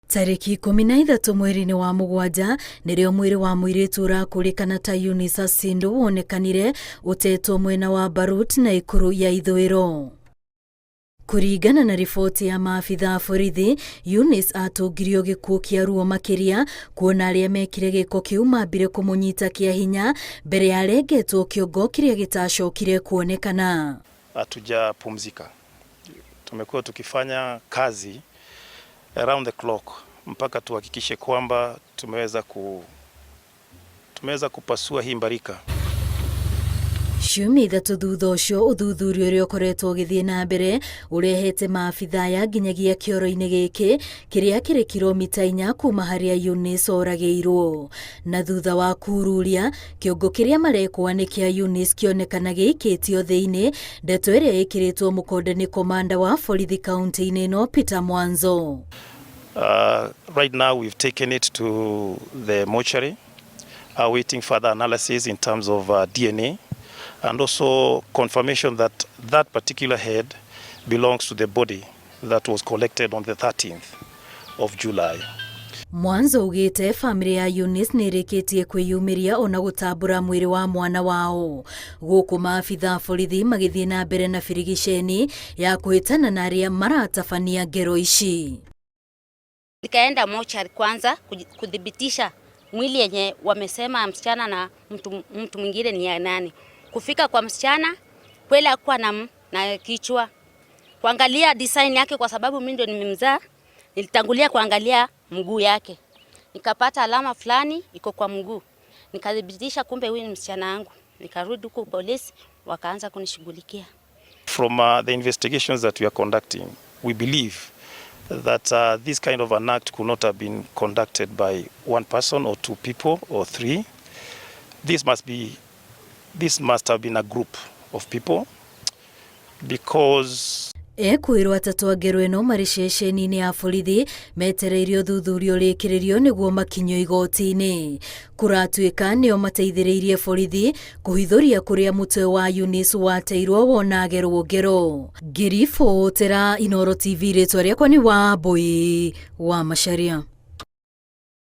Tarĩki 13 mweri-inĩ wa mũgwanja nĩrĩo mwĩrĩ wa mũirĩtu ũrakũrĩkana ta Eunice Asindo wonekanire ũtetwo mwena wa Barut na Ikuru ya ithũĩro. Kũringana na riboti ya maabitha a borithi, Eunice atũngirio gĩkuũ kĩa ruo makĩria kuona arĩa mekire gĩko kĩu mambire kũmũnyita kĩa hinya mbere ya arengetwo kĩongo kĩrĩa gĩtacokire kuonekana. Hatujapumzika, tumekuwa tukifanya kazi around the clock mpaka tuhakikishe kwamba tumeweza kupasua hii mbarika. Ciumia 3 thutha ũcio, ũthuthuria ũrĩa ũkoretwo ũgĩthiĩ na mbere ũrehete maabitha aya nginyagia kĩoro-inĩ gĩkĩ kĩrĩa kĩrĩ kilomita 4 kuma harĩa Eunice oragĩirwo. Na thutha wa kururia kĩongo kĩrĩa marekwa nĩ kĩa Eunice kĩonekana gĩikĩtio thĩinĩ, ndeto ĩrĩa ĩkĩrĩtwo mũkonde nĩ komanda wa borithi kaunti-inĩ ĩno Peter Mwanzo. Right now we've taken it to the mortuary, awaiting further analysis in terms of DNA and also confirmation that that particular head belongs to the body that was collected on the 13th of July. Mwanzo ugite family ya Eunice nĩ ĩrĩkĩtie kwĩyumĩria ona gũtambũra mwĩrĩ wa mwana wao. Gũkũ maabitha a borithi magĩthiĩ na mbere na birigiceni ya kũhĩtana na arĩa maratabania ngero ici. Nikaenda mochari kwanza kudhibitisha mwili yenye wamesema msichana na mtu mwingine ni ya nani. Kufika kwa msichana kweli hakuwa na kichwa. Kuangalia design yake kwa sababu mimi ndio nimemzaa, nilitangulia kuangalia mguu yake. Nikapata alama fulani iko kwa mguu. Nikadhibitisha kumbe huyu ni msichana wangu. Nikarudi huko polisi wakaanza kunishughulikia. From the investigations that we are conducting, we believe that this kind of an act could not have been conducted by one person or two people or three. This must have been a group of people because Ekwĩrwo atatũ a ngero ĩno marĩ ceceni-inĩ ya borithi metereire ũthuthuria ũrĩkĩrĩrio nĩguo makinyio igoti-inĩ. Kũratuĩka nĩo mateithĩrĩirie borithi kũhithũria kũrĩa mũtwe wa Eunice wateirwo wona agerwo ngero. Ngĩribotera Inooro TV, rĩtwa rĩakwa nĩ Wambui wa Macharia.